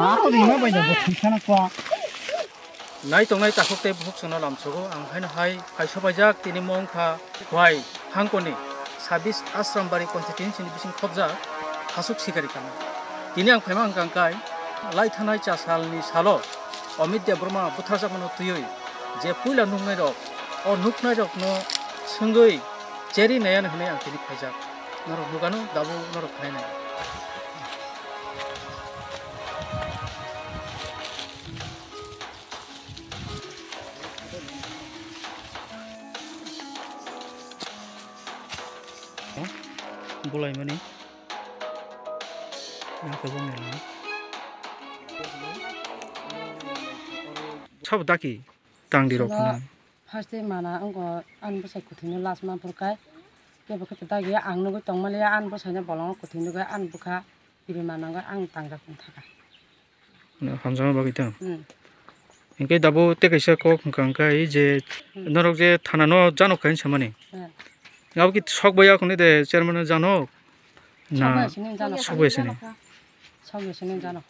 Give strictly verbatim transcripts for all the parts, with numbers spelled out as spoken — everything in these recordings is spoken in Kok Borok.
Ako di ma bai da bo thwi khana kwa. Nai tongnai takhuk tei bukhuk chwngno lamsogo ang haino hai kaisa paijak tini mong kha Khwai Hangkoni sabis Asrambari constituency ni bising khobjak Hasuk Sikari kami. Tini ang phaima ang kangkai lai thanai cha salni salo Amit Debbarma butharjakmano twiwi je puila nuknai rok o nuknai rokno swngwi cheri naiyan hwnwi ang tini phaijak. Norok nukano dabu norok khnai nai. Bulaimani. Sabo daki tangdi rok phano. First day mana wngkha ani bwsai kwthwino last month phuru kai. Kebo khe dagi ang nugwi tongmaliya ani bwsaino bolongo kwthwi nugwi ani bwkha biri manango ang tangjak thaka. Hamjakma bagwi ta. Hmm. Hinkhe dabo tei kaisa kok hwnkha hwnkhe je Hmm. norok je thana no jano khain samani. Hmm. Abo ki sok baya khone de chairman no jano. Na Sok baya sini jano. Sok baya sini. Sok baya sini jano.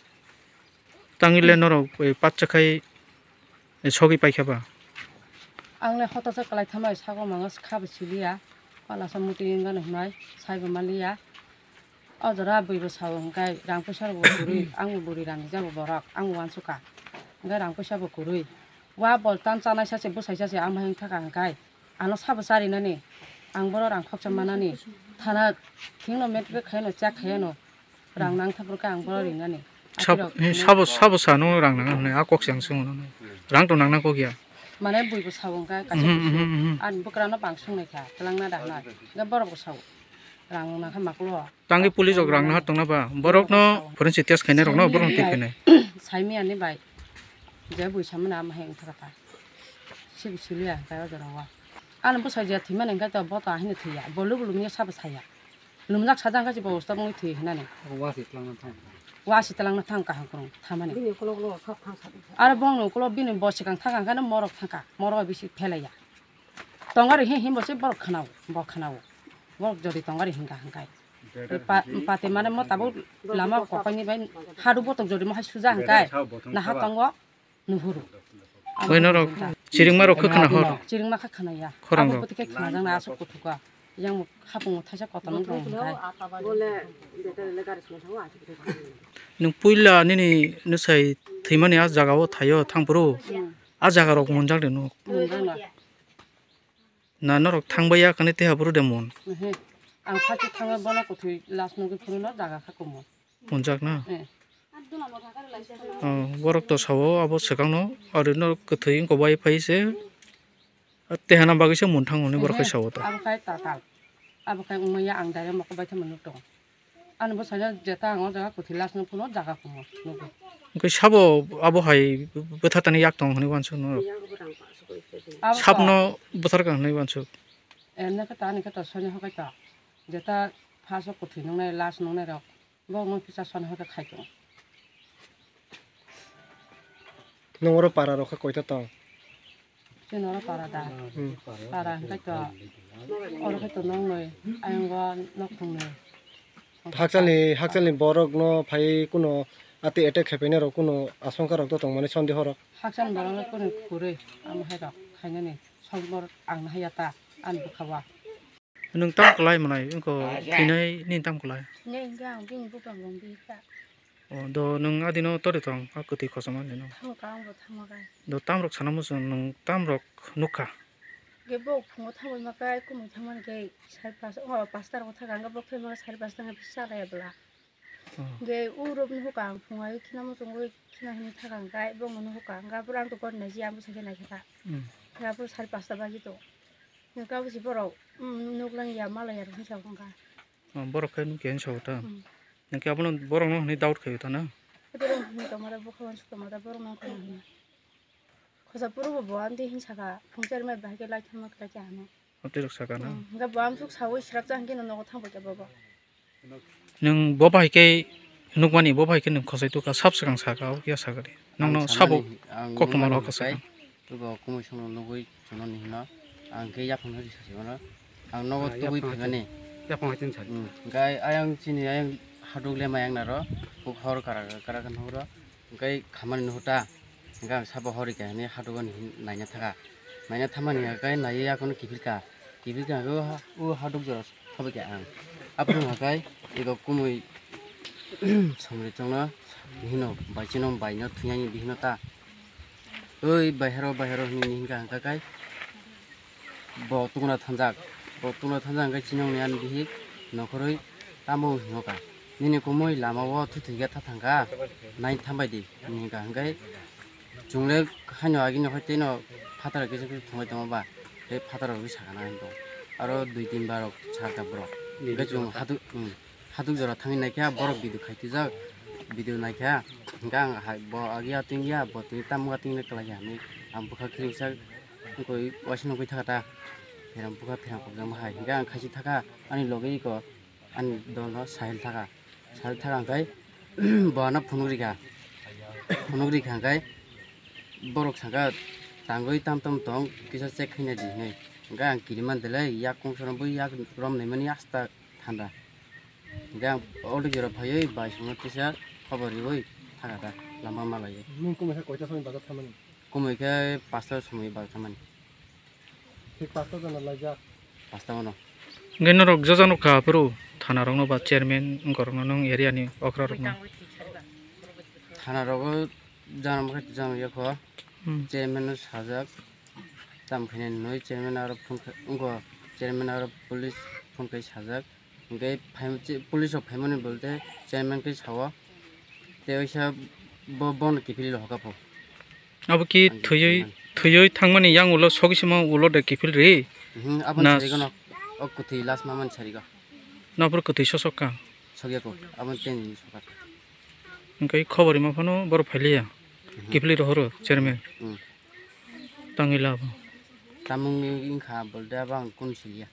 Tangile norok, eh, patcha khai, eh, sogwi paikha ba? Ang le hotosa kwlai thamai sago mango kha bo siliya. Pala sa muti wngano hwnwi saibo maliya. O jora bui bo sao hwnkhe rang puisa rok bo kwrwi, ang bo buri rani jabo borok, ang bo uansukha. Hwnkhe rang puisa bo kwrwi. Wa bol tan chanai sache bwsai sache ang bahai wngkha hwnkhe. Ano sabo charinani, ang boro rang khoksa manani, thana thingno metric khaino chak khaino, rang nang thaphur khe ang boro rinani. Sab-, Akhirok eh, sabo, sabo sano rang nang hwnwi, a kok se ang swngo nono. Rang to nang nang kok ya. Mane bui bo sabo wngkha kaisa Mhm, kusu. Mhm, mhm. Ani bwkrano bang swngnai kha, twlangna da hwnwi. Hwnkhe borok bo sao. Rang nang kha maklo. Tangwi police rok rang naha tongna ba? Borok no forensic test khainai rok no borok no twi khainai. Saimiyani bai. Je bui samani ama hai wngkha kha. Sibi siliya hwnkhe o jora o. Ani bwsai je thwimani hwnkhe to bo to ahini thwiya. Bo lubu lubu sabo saya. Lumjak sajak hwnkhe bo usta bungwi thwi hinani. Wa si twlangna thang. Wa si twlangna thang kaham kwrwng thamani. Bini ukulok ulo kha thang sa. Aro bongni ukulok bini bo swkang thang hwnkhe no morok thangkha. Morok bisi phelaiya. Tongari hi himbo se borok khwnao, bo khwnao. Borok jodi tongari hingka hingkai. Pa-, pati mane mo tabuk lama kokoni bai hadu botok jodi mo hai suja hingkai. Naha tongo nuhuru. Oi norok chiringma rok khe khna hor. Chiringma khe khna ya. Khorang rok. Abo bwtwi khe khna jang na aswk kuthuka. Yang hapung thaisa kotor nung rong hingkai. Nwng puila nini nwsai thwimani a jaga o thaio thangphuru. Hmm. A jaga rok monjak de nuk. Monjak na. Na norok thangbai ya kani teha buru de mon. Ehe. Ang phachi thangwi bono kuthwi last nugwi phuru no jaga kha kumo. Monjak na? Eh. Oh, borok to sao abo swkang no, aro no kwthwi wngkha bai phai se. Teha na bagwi se mon thango ni borok khai sao to. Abo khai tatal. Abo khai wngmaya ang direct mokol bai thangma nuk tongo. Ani bwsai no jeta ang o jaga kwthwi last no phano jaga kumo nugo. Hwnkhe sabo abo hai bwthartani yak tong hwnwi uansuk no. Abo Sabno bwtharkha hwnwi uansuk. Emne khe ta ani khe to soni hokai to. Jeta first o kwthwi nungnai last nungnai rok. Bo wng kisa soni hokai khai tong. Nwng oro para rok khe koita tong? Chini oro para da. Hmm. Para hwnkhe to, oro khe to nong noi, ayang o nok thung noi. Hakchalni, hakchalni borok no phai kuno ati attack khe painai rok kuno asongkha rok to tong mani sondeho rok. Hakchalni borok no kuno kwrwi, amo hai rok khainani sok borok ang no haya ta, ani bwkha o. Nwng tam kwlai mwnai, wngkha thwinai nini tam kwlai? Nini hwnkhe ang bini buphango wngwi kha. O, do nwng adino tori tong, a kwtwi kosom adino? Tamo ka, ang bo tamo ka. Do tam rok sana muchung nwng tam rok nukha? Ge bo phungo thangwi ma kai, kumui thangmani khe sai pas, o, pasta rok thaka, ang bo khe ma sai pasta khe bisa laya bwla. Oh. Ge urok nuhuka ang phungai khina muchungwi khina hini thaka ang kai, bongno nuhuka ang kai, bwrang to gori naiji ang bwsai khe naikhe ta. Hmm. Ga bwrang sari pasta baji to. Ga bwsi borok, um, nuklang ya, malai ya rok hinsa wngkha. Oh, borok khe nukya hinsa wngkha. Hmm. Nangkhe abono borokno hwnwi doubt khaio ta na? Borok hwnwi tongmada, bokha uansuk tongmada, borokno wngkha hwnwi. Khosa phuru bo bo amtwi hinsakha, phungchari mai bahai khe lai thangma khlai khe ano. Amtwi rok sakha na? Hmm, hwnkhe bo amsuk saui swrapsa hwnkhe no nogo thangbai khe bobo. Nwng bo bahai khe nukmani, bo bahai khe nwng khosai tukha, sab swkang sakha, o kiya sakha di. Nokno sabo koktwma rok sakha. Bo kumui songno nugui chwngno ni hino, ang khe yaphang no risa se mano. Ang nogo tubui phaimani. Yaphang haitin sadi. Hmm, gai ayang chini ayang haduk le mayang naro, kok hor kara kara kan horo. Hwnkhe khamani nuhur ta, hwnkhe ang sabo horika hinwi hadukgo naina thaka. Naina thamani hwnkhe naiwi yakono kiphilka. Kiphilka hwnkhe o ha-, o haduk jora sobaikha ang. Aphuru hwnkhe ego kumui somri chongno hino, bai chino baino thwinani bihino ta. Oi baihero, baihero hinwi hinkha hwnkhe kai. Bo tungna thanjak, bo tungna thanjak hwnkhe chini wngni ani bihik nokhorwi tamo hinokha. Nini kumui lama o thwi thwikhe tha thangkha, nai thambai di, hinwi hinkha hwnkhe chwng le haino agini hoi tei no phataro kisa kisa thangbai tongma ba, tei phataro rwi sakha na hinwi tongo. Aro dui tin bar rok sakha borok. Hwnkhe chwng hadu, hmm, haduk jora thangwi naikha, borok video khaitijak, video naikha, hwnkhe ang hai bo agi atwng ya, bo tini tamo atwng le kwlai ya hinwi ang bwkha khilisa wngkoi waisa nukgwi thaka ta, pherang bwkha pherang kokjagma hai, hwnkhe ang khaisi thaka, ani logi iko ani dol no Sahil thaka, Sahil thaka hwnkhe bo ano phunuk rikha, phunuk rikha hwnkhe borok sakha tangwi tam tam tong kisa check khaina di hinwi, hwnkhe ang kiriman delai yak kung sora bui yak rom naimani asta thanda. Hingke ang auto jora phaiwi bai songno kisa khobor riwi thaka ta lama malaiwi. Nung kumui khe koita somoi bazar thamani? Kumui khe pasta somoi bazar thamani. Thik pasta jona laijak? Pasta ono. Hingke norok joja nukha aphuru thana rokno ba chairman wngkorokno nung area ni okra rokno? Thana rogo jana mokhe jana yakho. Hmm. Chairman no sajak. Tam khainai noi chairman aro phone kha-, wngkho chairman aro police phone khai sajak. Hingke phai-, police rok phaimani bolte chairman khe sao, tei waisa bo, bono kiphilwi hoka pho. Abo ki thwiwi, thwiwi thangmani yang ulo sogwi sima ulo de kiphil ri? Mhm, aboni na sarigo no, o kwthwi last mamani sarigo. Nopor kwthwi sosok ka? Sokya ko, aboni teni sokar. Hingke khobor rima phano borok phailiya, mhm, kiphilwi rohoro chairman. Mhm. Tangwi labo. Tamungni wngkha bolde abo ang kunu siliya.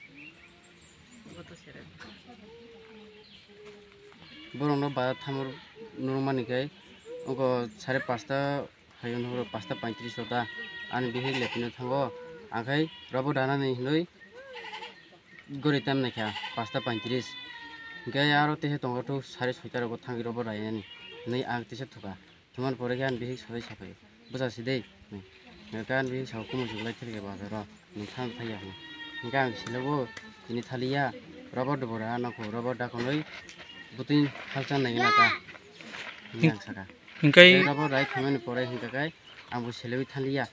Borokno bazar thamwi nukmani khe oko sare pasta phaio nukhoro, pasta paitris o ta ani bihik lepino thango, ang khai robo danani hinwi gori tam naikha pasta paitris, hingke aro teisa tongo thuk sare soita rogo thangwi robo rainani hinwi ang teisa thuka. Thumani pore khe ani bihik sori saphai, "Bwsa si de," hinwi. Hingke ani bihik sao, "Kumui chuk lai thilke bazaro, nwng thang thaiya," hinwi. Hingke ang silo bo tini thaliya, rubber dubora nokho rubber dakonwi bwtwi halchang nai gana ka, hinwi ang saka. Hingke rubber rai thumani pore hingke kai ang bo selewi thaliya.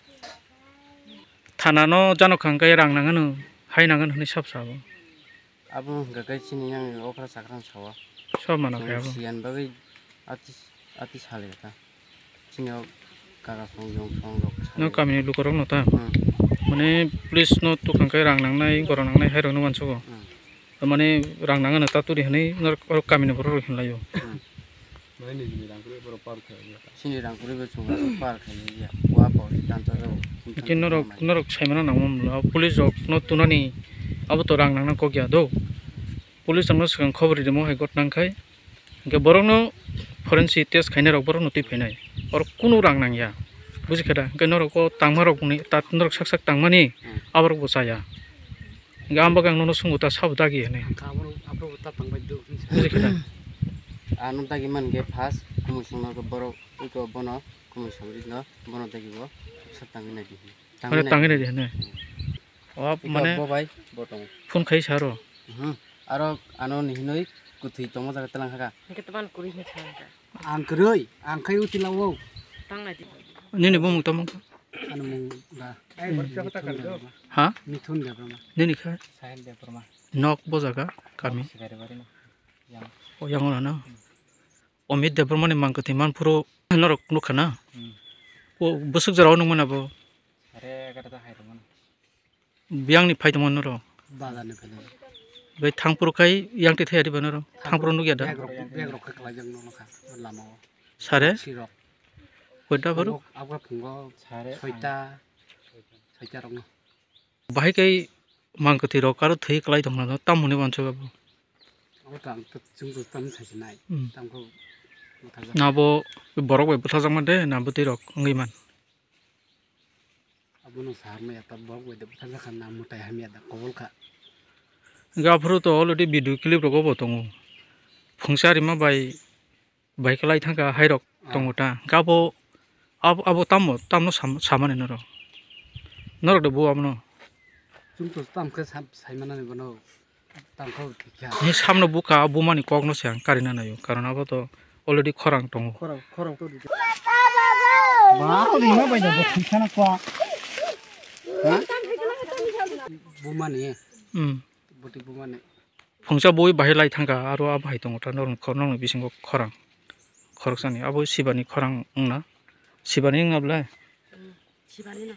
Thana no jano khang kai rang nang ano, hai nang ano hinwi sab sabo. Abo hwnkha khe chini yang okra chakra sao. Sob mano khe abo. Siyan bagwi ati, ati sale ta. Chini o kaka song yong song rok. No kamini lukorok no ta. Hmm. Mane police no tukang khe rang nangnai, gorok nangnai hai rok no mansugo. Hmm. Mane rang nang ano ta turi hinwi norok, norok kamini borok rok hinlai o. Hmm. Chini rang kwrwi bo chwng aswk par khainai ya. Wa bo tansa jago. Hingke norok, norok saimano nangma mwnwi, o police rok no tunani abo to rang nangna kok ya do. Police rok no swkang khobor rimo hai ghotna wngkhai. Hingke borok no forensic test khainai rok borok no twi phainai. Oro kunu rang nang ya. Buji khe da? Hingke norok o tangma rok ni ta norok sak sak tangmani, hmm, aborok bo chaya. Hingke ang bagwi ang nono swngo ta sabo dagi hinwi. Ang kha abono, abono bo ta tangbai do hinwi sa. Buji khe da? Ano dagi man khe first kumui songno khe borok iko bono kumui songri no bono dagi bo sak tangwi nai di hinwi. Mane tangwi nai di hinwi. O iko mane bo bai bo tongo. Phone khai sa ro. Mhm. Aro ano ni hinwi kwthwi tongma jaga tlang kha ka. Hingke to man kwrwi hinwi sa kha. Ang kwrwi, ang khai utila o. Tang nai di. Nini bumung tamo? Ani mung da. Mithun Debbarma. Ha? Mithun Debbarma. Nini khe? Sahil Debbarma. Nok bo jaga kami? Sikari bari no. Yang. O yang ora no. Hmm. Omit Debbarma ni mang kwthwi man phuru norok nukha na? Hmm. O bwswk jora o nukmani abo? Sare egarota hai rwmani. Biyang ni phai tongma norok? Bazar ni phai tongma. Bai thangphuru khai yang twi thaya diba norok? Thangphuru nukya da? Bag rok, bag rok khe kwlai jak nukha lama o. Sare? Sirok. Koita phuru? Abo, abo phungo sare soita, soita rok no. Bahai kai mang kwthwi rok aro thwi kwlai tongna no, tam hwnwi uansuk abo? Abo tam, chwng tam sai sinai. Hmm. Tam khe bwthajak. Na bo borok bai bwthajakma de, na bwtwi rok wngwi man? Abono sa hamya ta, borok bai de bwthajak kha na, mwtai hamya da, kobol kha. Hingke aphuru to already video clip rogo bo tongo. Phungsa rima bai, bai kwlai thangkha hai rok. tongo ta. Hwnkhe abo, abo, abo tamo, tamno sam-, samani norok? Norok de bo abono? Chwng to tam khe sam-, saimanani bono. Tam khe thik kha. Ni samno bukha, bumani kokno se ang karina naio. Karon abo to already khorang tongo. Khorang, khorang to di. Ba, rima bai da, bo thik khana kwa. Ha? Bumani. Hmm. Boti bumani. Phungsa bui bahai lai thangkha, aro a bahai tongo ta, norok khor-, norokni bisingo khorang. Khoroksani, abo sibani khorang wngna. Sibani wngna bwle? Hmm, sibani no.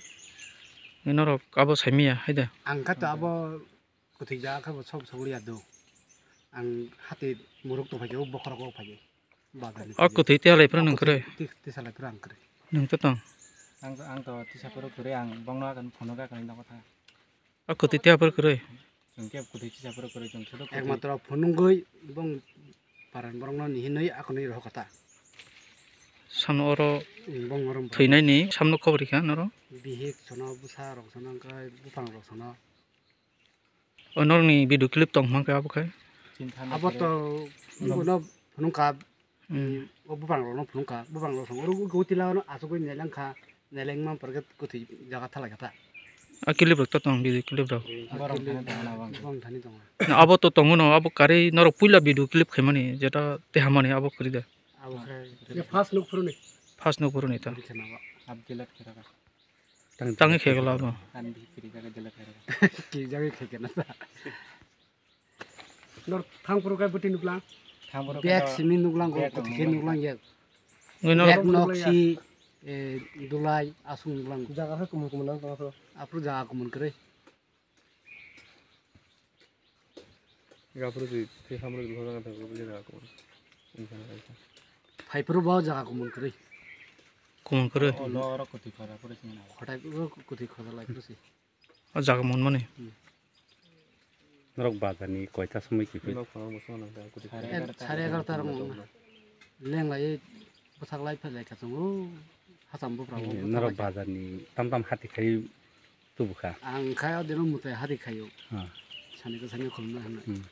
Norok abo saimiya, hai de. Ang kha to abo kwthwi jaga khe bo sok sok liya do. Ang hati muruk to phai o bokhorok o phai. Bazar ni O phai. Kwthwi tiya lai phano nung kwrwi. Ti-, tisa lai phano ang kwrwi. Nung to tong. Ang, ang to tisa phano kwrwi, ang bongno akan phone ga kan nang kotha. O kwthwi tiya phano kwrwi. Chwng khe kwthwi tisa phano kwrwi, chwng sodo kwthwi. Ekmatro phunungwi bong paran borokno ni hinwi akonwi rohor kotha. Samno oro Hmm, bong oro thwinaini samno khobor rikha noro. Bihik sono, bwsa rok sono, wngkha buphang rok sono. O norokni video clip tong hwnkhe abo khai? Abo to bono phunukha, hmm, o buphang rokno phunukha, buphang rok song oro utila no asugwi nelengkha, nelengma porkhe kwthwi jaga thalai kha ta. A clip rok to tong, video clip rok. Borok thani tongo na bang. Borok thani tongo. Na abo to tongo no, abo karwi norok puila video clip khaimani, jeta tehamani abo kwrwi de. Abo khai. Ye first nuk phuruni. First nuk phuruni to. Bini khana ba. Ab delete khe raka. Tang, tang khe gala bo. An bi kiri jaga delete khe raka. Kiri jaga khe kena ta. Nor thang phuru kai bwtwi nuklang. Thang phuru kai bag to simi nuklang, bag kwthwi khe nuklang. Nuklang ya. Nwi nor bag nok si, eh, dulai asung nuklang. Jaga khe kumun kumun nang tong phuru. Aphuru jaga kumun kwrwi. Jaga phuru twi, twi hamrok dulha jaga thang phuru jaga kumun. Phai phuru bo jaga kumun kwrwi. Kumun kwrwi. O lo oro kwthwi khoda phuru sini na. Khotai phuru kwthwi khoda lai phuru si. O jaga monmani. Hmm. Norok bazar ni koita somoi kiphil? Nok phano muchung nang ta, kwthwi. Sare egarota. Sare egarota rok wngna. Lenglai bwthak lai phailai kha chwng o hacham buphra o. Hmm, bwthak norok lai kha. Bazar ni tam tam hati khai tubu kha? Ang khai o dino mwtai hati khai o. Ha. Sani kwsani khulumna hwnwi. Hmm.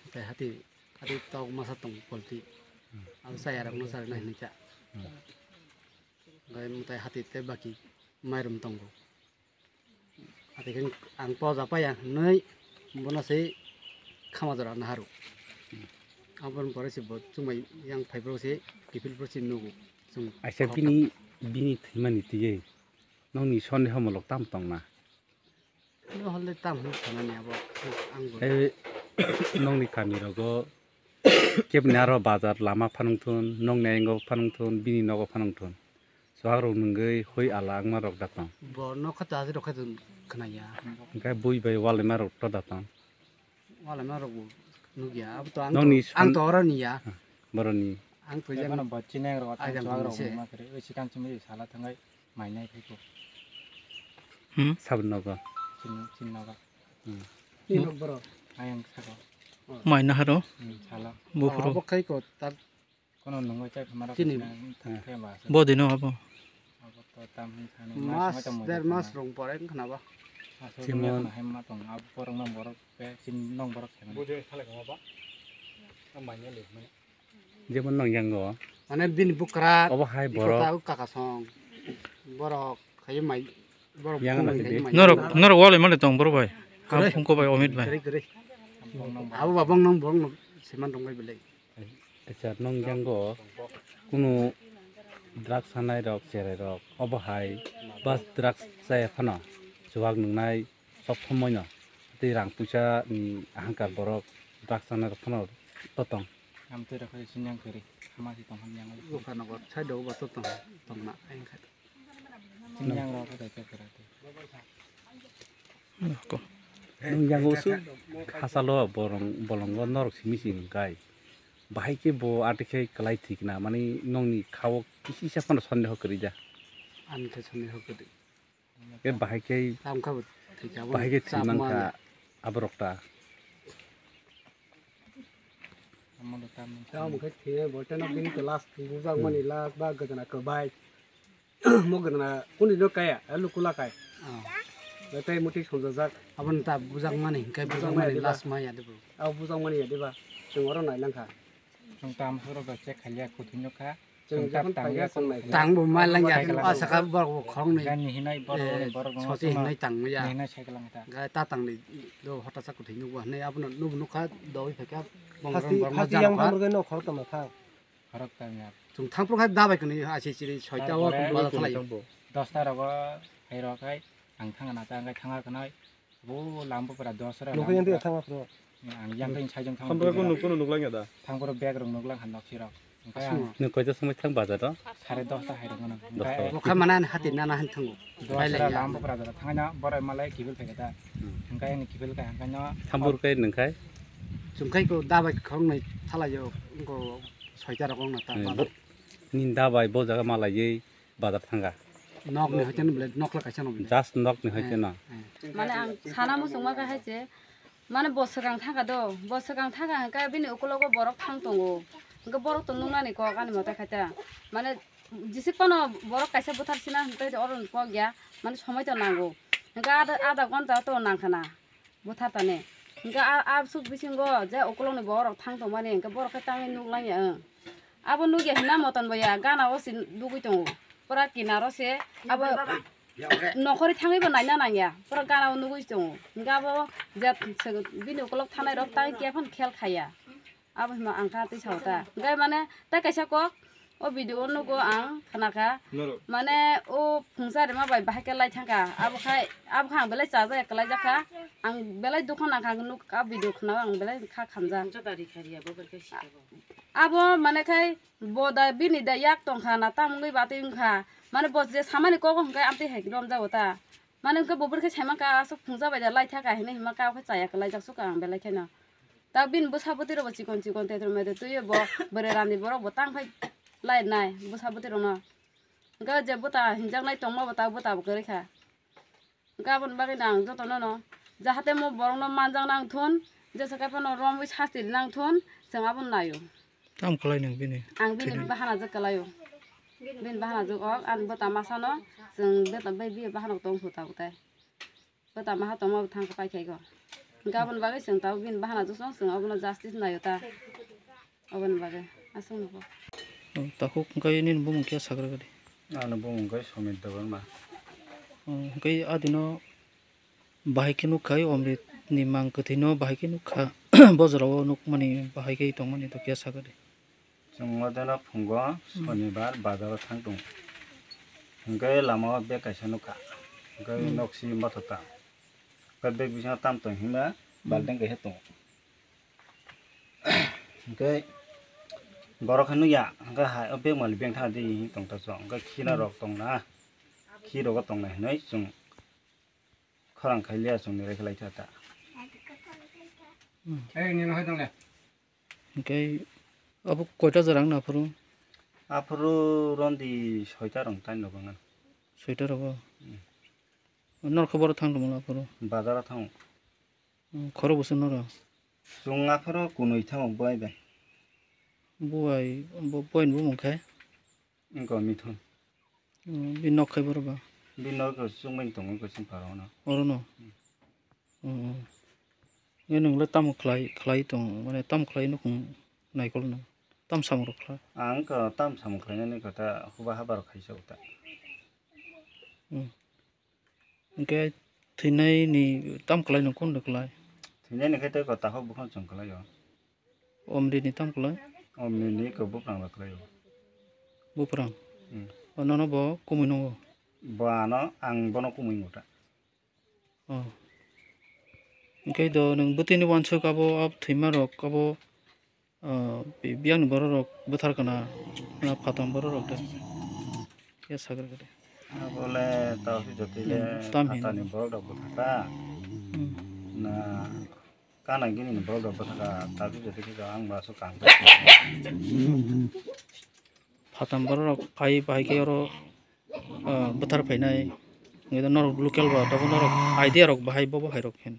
Mwtai hati, hati tok masa tong polti. Hmm. Abo chaya rokno charwna hwnwi cha. Hmm. Gai mwtai hati tei baki mairum tongo. Ati khe ang poja paya hwnwi bono se khama jora naharu. Aboni pore se bo chumai yang phai phuru se kiphil phuru se nugo. Chwng aisa khoroksa. Bini, bini thwimani twiwi nokni sondeho mulok tamo tongna? Bo hole tam hwn sanani abo ang bo. Tei nokni kami rogo kebni aro bazar lama phanung thun, nokni ayang o phanung thun, bini nogo phanung thun. Chuwak rok nungwi hoi ala wngma rok da tong. Bo nokha chaji rok khe khwnaya. Hwnkhe bui bai walaima rok to da tong. Walaima rok bo nukya. Abo to ang to, nokni ang to oro niya. Boroni. Ang to yang. Ebono bo chineng rok, ajang chuwak rok se. Wngma khe, oi sikang chumui sala thangai mainai phai ko. Hmm? Sabun nogo. Chin, chin nogo. Hmm. Ni nok borok. Ayang saka. Mai naharo. Hmm, sala. Buphuru. Abo khai ko tar. Kono nungwi chai khamaro. Chini. Thangkhe ba. Bodino abo. Abo to tam hin thani. Mas, der mas rong pore khna ba. Chimon. Hai ma tong abo borok nong borok pe chin nong borok khna. Bujoi thale khna ba. Amanya le mane. Jemon nong yango. Mane bini bukra. Obo hai iko borok. Ta kaka song. Borok khayo mai. Borok yang bukung na mai. Norok, norok wale male tong borok bai. Ham phungko bai omit bai. Kere, kere. Abo babang nong borok no seman rong bai belai. Acha nong yango kunu drugs sanai rok cherai rok obo hai bas drugs chaya phano chuwak nungnai. Sob somoi no tei rang puisa ni ahangkar borok drugs sana rok phano totong. Amtwi rok hai sinyang kwrwi, hama si tong hamyang. Buka nogo side o ba totong, tongna ayang khai. Sinyang rok hai khe kwrwi. Nung yang usu khasalo borong bolongo norok simi simi kai. Bahai khe bo ati khe kwlai thik na mani nongni khao kisi sa phano sondeho kwrwi da. Ani khe sondeho kwrwi. Khe bahai khe, tamo khe bo thwikha, bahai khe thwi mankha aborok ta. Tamo khe thwi bo teno bini to last bujak mani last ba gwdana kwbai. Mo gwdana kuni no kaya, elu kula kai. Betai muti songjak. Aboni ta bujak mani, kai bujak mani last ma ya de bro. Abo bujak mani ya de ba. Chwng oro nai langkha. Chwng tam soro ba check khaliya kuthwi no kha. Chwng tak tang ya, chwng nai. Tang bo ma lang ya, cycle a saka borok bo khoroknwi. Gan ni hinai borok, eh, borok no soti hinai tang ya. Ni hinai cycle ang ta. Ga ta tang ni do hota sa kwthwi nukwa hinai abono nubu nukha dogwi phaikha. Hasti, hasti yang thamrwgwi no khorok tongma thang. Khorok tang ya. Chwng thangphuru kha dabai kwnwi asi chiri soita o bala thalai. Dosta rogo hai rok hai ang thangna ta ang thangna kwnai. Bo lambo pura dos ra. Nukho yang twi thangma phuru. Ang yang twi sajong thang. Thamphuru ko nuk, kono nuk lang ya da? Thamphuru bag rok nuk lang han nok sirok. Aswk. Nung koita somoi thang bazar o? Sare dosta hai rok mano. Dosta. Bo kha mana hati nana han thango. Dos ra lambo pura da thangna borai malai kibil thai da. Hmm. Hingkai ani kibil kai hingkai no. Thamphuru kai nung khai? Chwng khai ko dabai khoroknwi thalai o, ko soita rok ong na ta. Hmm, bazar. Bo, ni dabai bo jaga malai. Bazar thanga. Nok ni hoite no bole, nok la kaisa no bole. Just nok ni hoite no. Eh, eh. Mane ang sana muchungma kha hai se, mane bo swkang thanga do, bo swkang thanga hwnkhe bini ukulogo borok thang tongo. Hwnkhe borok to nuknani kok ani mote khaita. Mane jisik phano borok kaisa buthar sina hwnkhe oro ni kok ya, mane somoi to nango. Hwnkhe ada, ada ghonta to nangkhana. Buthartani. Hingke a, absuk bisingo je ukulokni borok thang tongmani, hingke borok khe tangwi nuk langya, ang. Abo nukya hina moton bo ya, gana o se dugui tongo. Pura kinaro se abo nokhori thangwi bo naina nangya, pura gana o nugui tongo. Hingke abo je bini ukulok thanai rok tangwi kephano khel khaya. Abo hima ang kha twi sao ta. Hingke mane tei kaisa kok, o video o nugo ang khna kha. Norok. Mane o phungsa rima bai bahai khe lai thang kha. Abo khai, abo kha ang belai chajakya kwlai jak kha. Ang belai dukha nang kha nuk a video khna o ang belai kha khamjak. Phungsa da ri kha ri abo bai khe si kha bo. Abo mane khai bo da bini da yak tong kha na tam wngwi batwi wng kha. Mane bo je samani kok hwn khe amtwi hai romjago ta. Mane hwn khe bo bwrwi khe sai man kha aswk phungsa bai da lai thang kha hinwi hima kha o khe chaya kwlai jak suk ang belai kheno. Ta bini bwsa bwtwi rok bo chikon chikon tetur metur twiwi bo bwrwi rani borok bo tang phai lai nai bwsa bwtwi rok no. Hwnkhe je bwta hinjaknai tongma bo ta bwta bo kwrwi kha. Hwnkhe aboni bagwi no ang joto no no jahate mo borok no manjak nang thun, jesa khe phano romwi sasti ri nang thun, chwng abono naio. Tamo kwlai nang bini? Ang bini bahana jwk kwlaio. Bini bahana jwk ok, ani bwta masa no chwng bwta bai biya bahana tong phu ta bwtai. Bwta maha tongma bo thang khe pai khai go. Hwnkhe aboni bagwi chwng tabuk bini bahana jwk song, chwng abono justice naio ta. Aboni bagwi aswk nugo. O, takhuk hwnkhe nini bumung khe sagra gadi? Ani bumung khe Somit Debbarma. O, hwnkhe adino bahai khe nukha, Omrit ni mang kwthwi no bahai khe nukha. Bojra o nukmani bahai khe tongmani to khe sagra di. Chwng odeno phungo Hmm. Sonibar bazaro thang tongo. Hwnkhe lamao bag kaisa nukha. Hwnkhe Hmm. Noksi mothota. Hwnkhe bag bisingo tam tong hima Hmm. Balting kaisa tongo. Hwnkhe borok khe nukya, hwnkhe hai o bag mali beng thangdi hinwi tongthocho. Hwnkhe khina Hmm. Rok tongna, khi rogo tongnai hinwi chwng khorang khai liya chwngni rai khlai kha ta. Hmm. Ei, nini hai tong le. Hwnkhe abo koita jora wngna aphuru? Aphuru rondi soita rong taino bangna. Soita rogo? Hmm. Norok khe boro thang tongmani aphuru? Bazaro thango. Hmm, khorok bwswk norok? Chwng aphuru kunui thango buai bai. Buai, bo-, buai ni bumung khe? Wngkha Mithun. Hmm, bini nok khe boro ba? Bini nok chwngmani tongo khe chwng pharo no. Oro no? Hmm. Hmm, hmm. Nge nwng le tamo khlai, khlai tong, mane tamo khlai nukhung naikol no? Tam samung rok khlai? Ang khe tam samung khlainani khe ta huba habar khaisa uta. Hmm. Hwnkhe thwinai ni tam kwlai no kun rwklai? Thwinai ni khe tei kwtakhok buphang chwng kwlai o. Omri ni tam kwlai? Omri ni khe buphang rwklai o. Buphang? Hmm. O nono bo kumui nungo? Bo ano, ang bono kumui nungo ta. Oh. Hwnkhe do nwng bwtwi ni uansuk abo, abo thwima rok abo Ah, bi-, biyang ni borok rok bwthar kana, na phatam borok rok de. Ya sagar gade. Abole tao si jotile Hmm, tam hin. Atani borok rok bwthar ka. Hmm. Na kana gini ni borok rok bwthar ka, tao si jotile ang ba so kang. Phatam borok rok phai, phai khe oro, ah, bwthar phainai. Ngi norok local ba, tabo norok idea rok bahai, bobo hai rok hin.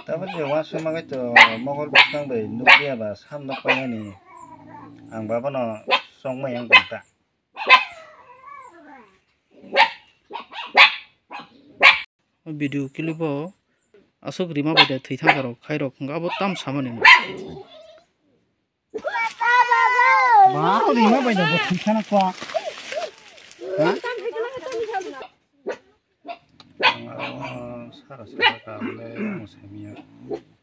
Tabuk je uansuk mangai to mokol bwskang bai nukliya ba sam nuk painani ang ba bono chongmai yang tong ta. Video clip o aswk rima bai de thwi thangsa rok khai rok hwnkhe abo tam samani. Wow, rima bai da bo thwi khana kwa. Ha? Ang aro sara sara ka le ang samiya.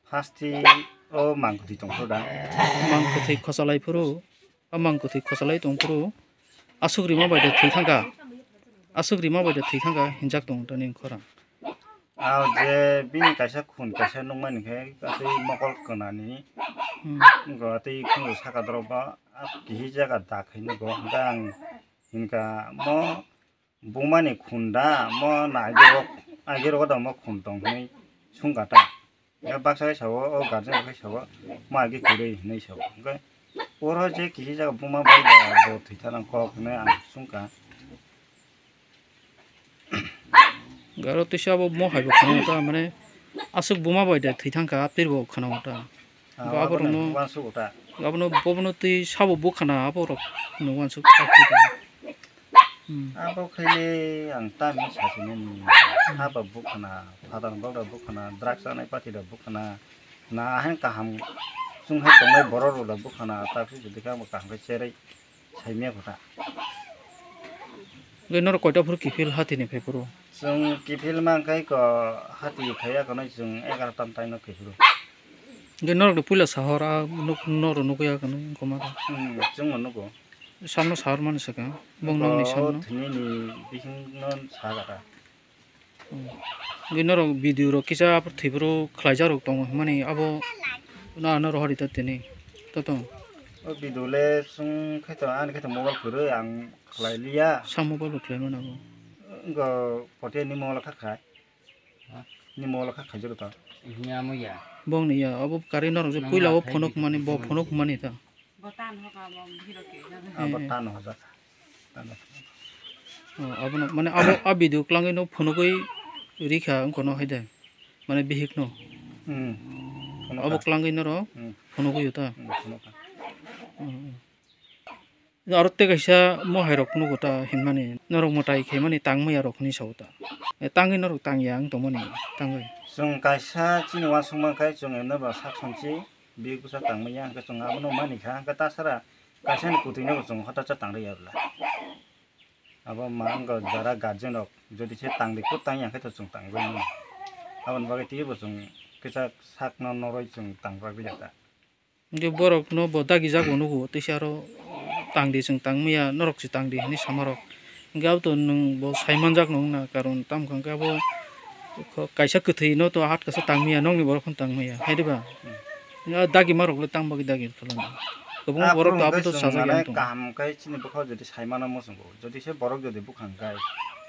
Hasti o mang kwthwi tong phuru da. Mang kwthwi khochalai phuru, a mang kwthwi khochalai tong phuru. Aswk rima bai da thwi thangkha. Aswk rima bai da thwi thangkha hinjak tong tani khorang. Ah, je bini kaisa khun kaisa nukmani khe tei mokol kwnani. Hmm. Wngkha tei khunju saka dorop ba kihi jaga dak hinwi bo hwnkhe ang hinkha mo bumani khun da mo na agirok agirok da mo khun tong hinwi sungkha ta. Baksa khe sao o guardian khe sao mo agi kwrwi hinwi sao hwnkhe oro je kihi jaga buma bai da bo thwi thana kok hinwi ang sungkha. Garo tei sabo mo hai bo khana ta mane aswk buma bai de thwi thangkha apir bo khana ta. Ah, Bo abo abono no uansuk ta. Abono bobono tei sabo bo khana abo rok no uansuk ta. Hmm. Abo khaile ang ta mi sa sini ni. Haba bo khana, phatar bok da bo khana, drugs anai pati da bo khana. Na ahen kaham chung hai tongnai borok rok da bo khana ta phi jodi kha kaham khe cherai. Saimya kotha. Hwnkhe norok koita phuru kiphil hati ni phai phuru? Chwng kiphil mankhe ko hati khaiya kono chwng egaroh tam taino phai phuru. Hwnkhe norok ni puila sahor a nuk norok nukya kono wngkoma da? Hmm, chwngno nugo. Samno sahor mani sakha, bong nokni samno. Thini ni bisingno sakha da. Hmm. Hwnkhe norok video rok kisa thwiboro khlaijak rok tongo hwnmani abo na ano rohor ita tini to tong. O video le sung khaito ani khaito mobile kwrwi ang khlai liya. Sa mobile bo khlai mano abo. Wngkha pote ni mobile kha khai. Ni mobile kha khai jero to. Ni amo ya. Bong ni ya abo kari norok je puila o phonok mani bo phonok mani ta. Bo tan hoka bo bhiro ke jaga. Abo tan hoka. Tan hoka. Oh, abono mane abo a video klangwi no phunugwi rikha wngkha no hai de. Mane bihik no. Hmm. Abo klangwi noro phunugwi ta. Hmm, phunukha. Hmm. Aro tei kaisa mohai rok phunukgo ta hinmani norok mwtai khaimani tang maya rok hinwi sao ta. E tangwi norok tang ya wng tongmani tangwi. Chwng kaisa chini uansukma khe chwng eno ba sak songchi. Bihik bwsa tangmaya hwnkhe chwng abono manikha, hwnkhe tasara kaisani kwthwino bo chwng hota cha tangriya bwla. Abo ma wngkha jara guardian rok jodi se tangdi kuk tangya hwnkhe to chwng tangbai mano. Aboni bagwi twibo chwng kisa sakno norwi chwng tangbagliya ta. Hwnkhe borokno bo dagijak bo nugo, teisa aro tangdi chwng tangmaya, norok se tangdi hinwi samarok. Hwnkhe aboto nwng bo saimanjak no wngna, karon tamo khe abo kaisa kwthwi no to hat kasa tangmaya, nokni borok phano tangmaya, hai diba? Hmm. Dagi marok le tang bagwi dagi khlano. Kwbangma borok to aboto sajak ya tong. Kaham khe chini bwkha jodi saimano muchungo, jodi se borok jodi bwkha hwnkhe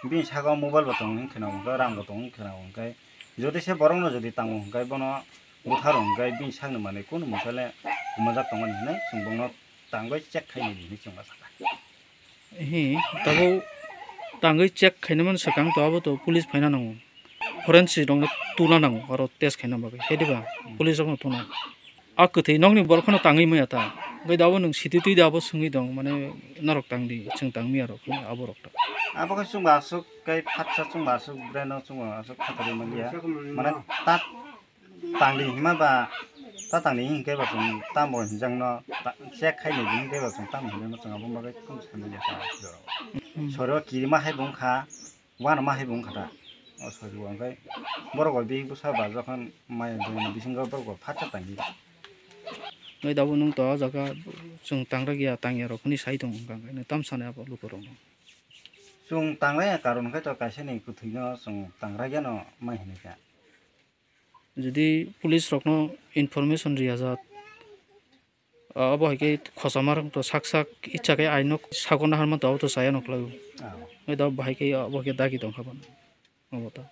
bini saka o mobile bo tongo hwnkhe no, rang bo tongo hwnkhe no, hwnkhe jodi se borok no jodi tango hwnkhe bono bwtharong hwnkhe bini sakni manwi kunu mungsa le kwmajak tongmani hinwi chwng bono tangwi check khainai hinwi chwng sakha. Hi, tabuk tangwi check khainamani swkang to abo to police phaina nango. Forensic rokno tuna nango aro test khaina bagwi. Hai diba? Police rokno tuna. A kwthwi nokni borok phano tangwi maya ta. Hwnkhe da abo nwng sititwi da abo swngwi tong mane norok tangdi chwng tangmaya rok aborok ta. Abo khe chwngbo aswk khe phatsa chwngbo aswk brain o chwngbo aswk khatharwi manliya. Mane ta tangdi hinma ba ta tangdi hinkhe ba chwng tamo hinjakno check khainai hinkhe ba chwng tamo hinjakno chwng abo bagwi kunu sanliya ta. Sori o kirima hai bo wngkha. Uanama hai bo wngkha ta. O sori bo hwnkhe borok bo bihik bwsa ba jokhon maya dongni bisingo borok bo phatsa tangdi. Nai dabo nwng to o jaga chwng tangra giya tangya rok hwnwi sai tongo hwnkha hwnkhe nwng tam sanai abo lukurokno. Chwng tangraya karon khe to kaisani kwthwino chwng tangra giyano mai hinwi kha. Jodi police rokno information riyajak, abo hai khe khosama rok to sak sak icha khe aino sagorna harma to abo to chaya no khlai o. Ah. Nai da bahai khe abo khe dagi tong kha bono. Abo to.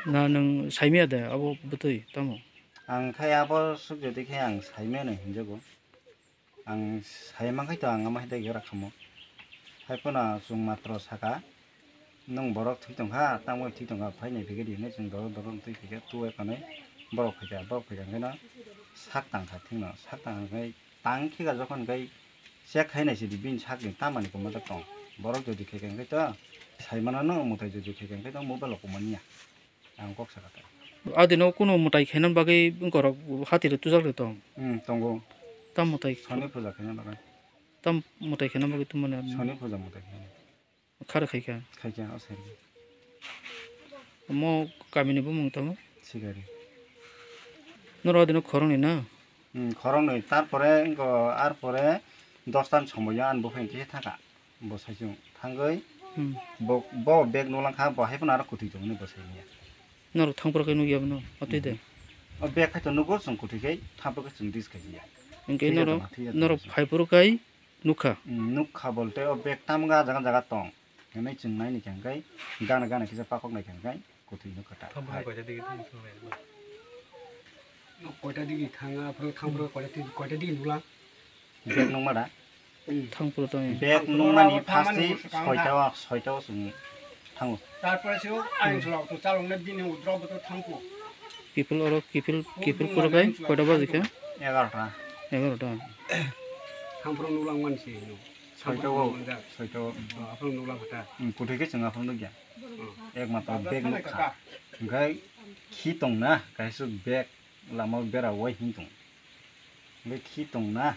Na nwng saimaya de abo bwtwi tamo? Ang khai abo suk jodi khe ang saimano hinjago. Ang sai mankhe to ang ama hai dagi ora khamo. Hai phano chwng matro saka, "Nwng borok thwi tongkha, tamo thwi tongkha, phainai phikhe di," hinwi chwng dorok dorok twi phikhe, tu ekani borok phaikha, borok phaikha hwnkhe no sak tangkha thikno, sak tangkha hwnkhe tang khika jokhon khai check khainai sidi bini sakni tamani kwmajak tong. Borok jodi khaikha hwnkhe to sai mano no, mwtai jodi khaikha hwnkhe to mobile o kwmaniya. Ang kok sakha ta. Adino kuno mwtai khaina bagwi wngkorok hatiro tujak de tong. Hmm, tongo. Tam mwtai Soni puja khaina bagwi. Tam mwtai khaina bagwi tumani adino. Soni puja mwtai khaina. Khar khaikha. Khaikha, o sai. Mo kamini bumung tamo? Sigari. Noro adino khoroknwi na? Hmm, khoroknwi. Tarpore wngko, arpore dos tan somoyo ani buphang kisa thangkha. Bo saichung thangwi Hmm. bo, bo bag nulangkha, bo hai phano aro kwtwi tongmani bo saimanya. Norok thangphuru khe nukya bono, atwi de. O bag khai to nugo chwng kwtwi khai, thangphuru khe chwng dis khai ya. Hinkhe Thwiya norok, tongma, thwiya norok tongma. Phaiphuru khai nukha. Hmm, nukha bolte o bag tamga jaga jaga tong. Hinwi chwng naini khe hwnkhe gana gana kisa pakhok nai khe hwnkhe. Kwthwino kwtal. Thangphuru hai. Koita digi thang thang lai ba? Koita digi thang, aphuru thangphuru koita digi, koita digi nula? Bag nungma da? Thangphuru tong. Bag nungmani first soita o, soita o chwng thango. Tarpore se o ayung solo to chalong na bini udro bo to thangphu. Kifil oro, kifil, kifil kuro kai koita baji kha? Egarota. Egarota. Thangphuru nulang man se no. Soita o, soita o. Aphuru nulang kha ta. Kwthwi khe chwng aphuru nukya. Ekmatro bag nukha. Hwnkhe khi tongna, kaisa bag lama o bera wai hwn tong. Hwnkhe khi tongna,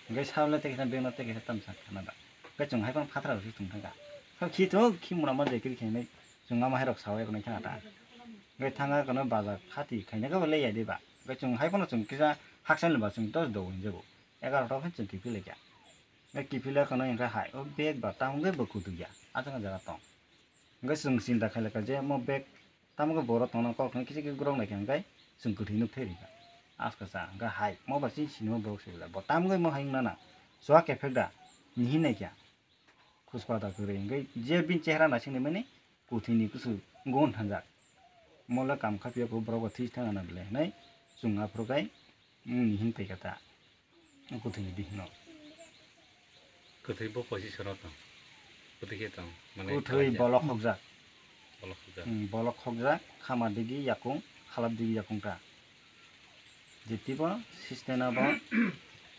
hwnkhe sabole tei kaisa bag no tei kaisa tamsa khana da. Hwnkhe chwng hai phano phatar rok se tong thangkha. Khe khi to, khi mura ma jai kiri khainai, chwng ama hai rok sawi rok nai thangkha ta. Hwnkhe thangkha kono bazar khati khaina khe bo le ya de ba. Hwnkhe chwng hai phano chwng kisa haksa ni ba chwng dos do hwn jago. Egarota phano chwng kiphil laikha. Hwnkhe kiphil lai kono hwnkhe hai o bag ba tamo khe bo kwtwi ya. Aswk jaga tong. Hwnkhe chwng chinta khailakha je mo bag tamo khe borok tongna kok hwnkhe kisa khe gorok naikha hwnkhe chwng kwthwi nuk thai rikha. Aska cha hwnkhe hai mo ba chini sinimo borok se belai bo tamo khe mo hai wngna na chuak kephek da ni hin naikha. Khuspa da kwrwi hwnkhe je bini chehra naising ni mani kwthwi ni kusu gon thanjak. Mo le kam kha phiya kho borok bo thwi thang na belai hinwi chwng aphuru khai ni hin paikha ta. Kwthwini bihikno. Kwthwi bo position o tong. Kwthwi khe tong. Mane kwthwi kalaijak. Bolok khokjak. Bolok khokjak. Hmm, bolok khokjak, khama digi yakung, halap digi yakung ta. Jetibo system abo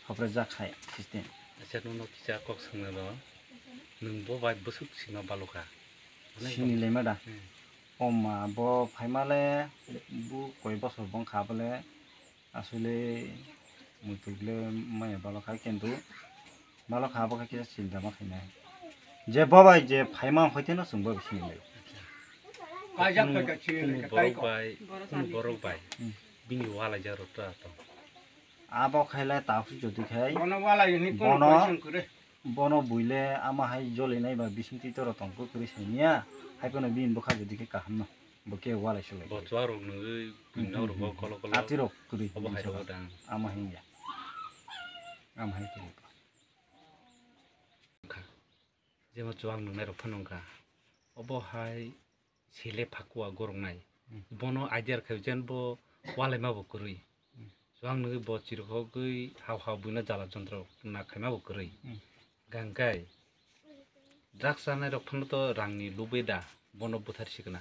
hoprejak hai system. Acha, nono kisa kok swngna do. Nwng bo bai bwswk sima balukha. Sini lema da. Hmm. Oma bo phaimale bu koi bosor bongkha bole. Asole muituk le maya balok hai kintu balok ha bo khe kisa chinta ma khainai. Je bo bai je phaima hoi teno chwng bo sini lai. Kaijak Kunu, koi ka chini kunu lai ka borok tai ko. Bai, kunu borok bai. Hmm. Bini walaijak rok ta tong. Abo khai lai ta phu jodi khai. Bono walai ni kunu bono koi song kure. Bono buile ama hai jolinai ba bising twi toro tong kuk kwrwi siniya, hai phano bini bwkha jodi khe kaham no, bo khe walai se lai. Bo chuwak rok nungwi buino rok bo kolo kolo. Ati rok kwrwi obo hai rok dang. Ama hai ya. Ama hai kwrwi. Kha. Jemo chuwak nungnai rok phano wngkha. Obo hai Sele phakua goroknai. Hmm. Bono idea rwkha jen bo walaima bo kwrwi. Hmm. Chuwak nungwi bo chirikhogwi hao hao buino jala jontro na khaima bo kwrwi. Hmm. Gangkai drugs chanai rok phano to rangni lubui da bono buthar sikna.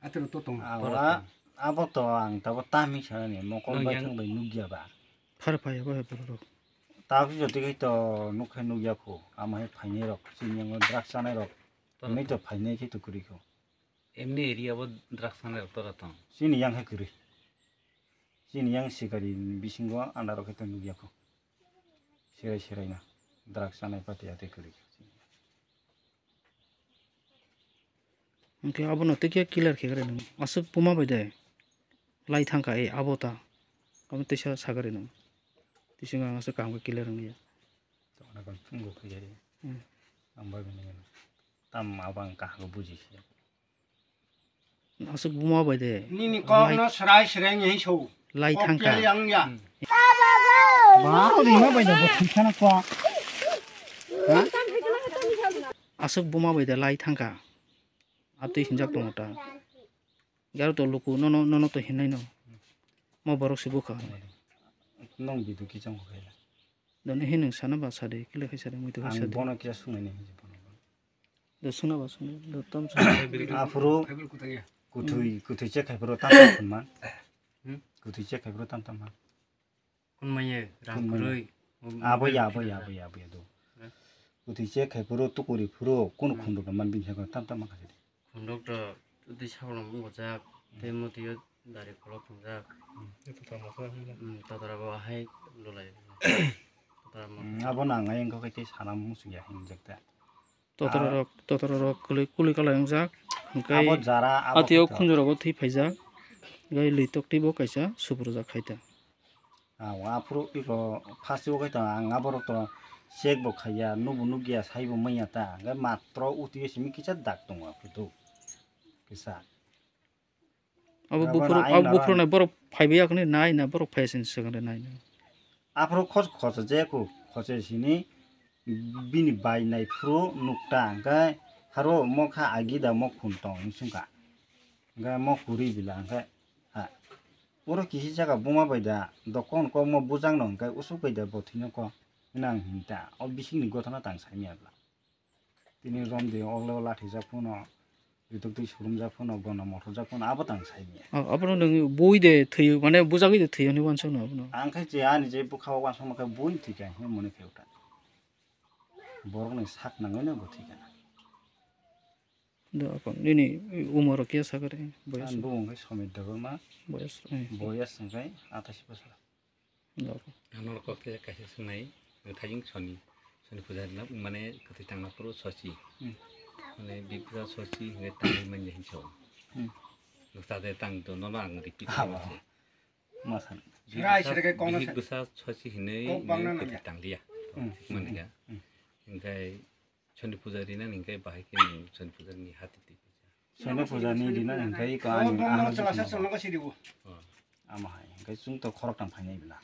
Atwrwng to tongo. Awa, abo to ang tabo tamhi sanani mokol bai thang bai nukya ba. Phar phai abo hai borok rok. Tabuk jotoi khai to nukhai nukya kho. Ama hai phainai rok, chini yango drugs chanai rok. Hwnwi to phainai khe to kwrwi kho. Emni area bo drugs chanai rok tora tong. Chini yang hai kwrwi. Chini yang sikari bisingo anda rok khe to nukya kho. Serai serai no drugs chanai pati atwi kwrwi kho. Hwnkhe abono tei khe clear khe kare nang. Aswk buma bai de lai thangkha e abo ta. Abo teisa sagari nang. Teisa ang aswk kaham khe clear wngya. Tongna khe phungo khe jai. Hmm. Ang bai bini gana. Tam abang kaham buji se. Aswk buma bai de. Nini kok no srai srai ngi so. Lai thangka. Yang ya. Ba ko buma bai de bo khana ko. Ha? Aswk buma bai de lai thangka. Abtwi hinjak tongo ta. Yar to luku nono, nono to hinai no. Mo borok se bukha. Nong bidu kichang ko khaila. Doni hinung sana ba sade kile khai sade muitu khai sade. Ang bono kisa sungai ni hinji bono. Do suna ba suna do tam suna. Aphuru kuthwi, kuthwi che khai phuru tam tam man. Hmm? Kuthwi che khai phuru tam tam man. Kun maye rang kurui. Abo ya, abo ya, abo ya, abo ya do. Hmm? Kuthwi che khai phuru tukuri phuru kun khunduk man bin he tam tam man khai. Khunduk to tei sabulong bojak tei motio Dari kolok tongjak. Hmm, itu tamo sa. Hmm, totara bo ahai lulai. Totara mo. Hmm, abo nang ai engkho khe tei sana muchung ya hinjak ta. Totara rok, totara rok kuli, kuli kalai wngjak. Hingkai abo jara, abo atio khato. Khunju rogo thwi phaijak. Gai lwi tok tei bo kaisa subrujak khai ta. Ah, aphuru iko first o khe to ang aborok to check bo khaiya, nubo nukya, saibo manya ta. Hingke matro utio simi kisa dak tongo aphuru to. Kisa. Abo aino buphuru, abo buphuru nai borok phaibai yakni nai na borok phaiya sini swkang de nai na. Aphuru khos-, khosa je ku, khosa sini bini bai nai phuru nukta hingke haro mokha agi da mokhun tong wng sungkha. Hingke mokhuri bila hingke ha. Oro kisi jaga buma bai da dokon kokmo bujang no hingke usuk bai da bo thwino ko hinang hinta o bisingni gotana tang saimya bla. Tini romdi oglo lathijak phano, ritok twi surumjak phano, gona mothorjak phano, abo tang saimya. O, abono nwng bui de thwiyo, mane bujagwi de thwiyo hinwi uansukno abono. Ang khe je ani je bwkha o uansukma khe buino thwikha hinwi mone khe uta. Borokni sak nangwi no bo thwikha. Do, ako nini umor khe sakare, boyas? Ang bumung khe Somit Debbarma, boyas, eh. Boyas hwnkhe atais bosor. Norok kok khe kaisa swngnai, thajing soni, soni puja rwna, mane kwthwi tangna phuru sochi. Hmm. Mane bibisa sochi hinwi tangwi manya hinwi sao. Hmm. Noksa de tang to nono ang repeat khaima se. Masan. Bibisa, bibisa sochi hinwi kwthwi tangliya. Hmm. Thik mani ga. Hmm. Hingkai soni puja rina hingkai bahai khe soni puja ni hati twi puja. Sono puja ni dina hingkai ko ani ano chwla sa chwla ko siri bo. Ama hai hingkai chung to khorok tang phainai bila.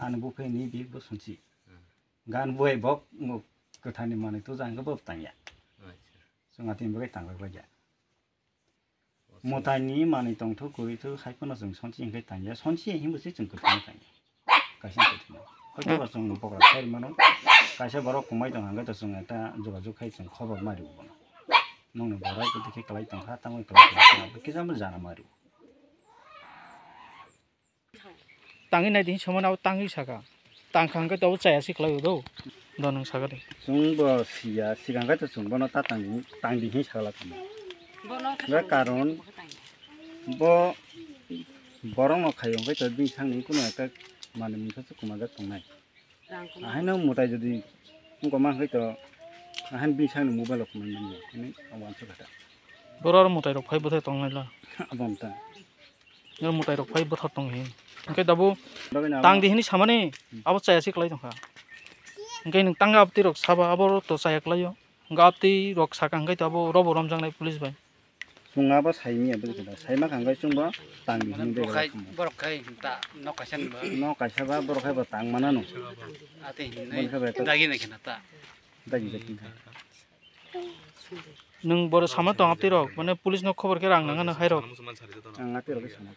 Ani buphe ni bi bo sunsi. Gan buai bok ngo kwthani manwi tuja hingke bo tangya. Chung ati bagwi tang bai ya. Mutai ni manwi tongthok kwrwi thok hai phano chung sonsi hingke tangya. Sonsi himbo se chung kwthani tangya. Kaisa kwthwima. Hoito ba chwng bokhorok sai mano. Kaisa borok kwmai tong hwnkhe to chwng ekta jogajog khai chwng khobor ma rwo bono. Nwngno borok bwtwi khe kwlai tong kha, tamo kwlai tong kha, kisa bo jana ma rwo. Tangwi nai di hinwi samani abo tangwi saka. Tangkha hwnkhe to abo chaya se kwlai o do. Do nwng saka de. Chwng bo siya, sigang khe to chwng bono ta tang, tang di hinwi sala kamo. Hwnkhe karon bo borokno khaio hwnkhe to bini sakni kunu ekta manwi mungsa se kwmajak tongnai. Ahaino mwtai jodi wngkoma hwnkhe to ahaino bini sakni mobile rok kwmani manya hinwi ang uansukha ta. Borok aro mwtai rok phai bwthai tongnai la. Abo wngkha. Oro mwtai rok phai bwthar tong hi. Hwnkhe dabo tang di hinwi samani abo chaya se kwlai tongkha. Hwnkhe nwng tang abtwi rok saba abo to chaya kwlaio. Hwnkhe abtwi rok saka hwnkhe to abo robo romjaknai police bai. Chwng abo saimya bwkhe da. Saima kha hwnkhe chwngbo tang di hinwi borok khai, borok khai ta nok kaisa ni ba. Nok kaisa ba borok khai bo tang mana no. Ate hinwi dagi nai khna ta. Dagi dagi. Nwng boro sama tong abtwi rok, mane police no khobor khe rang nang ano hai rok. Ang abtwi rok khe sama.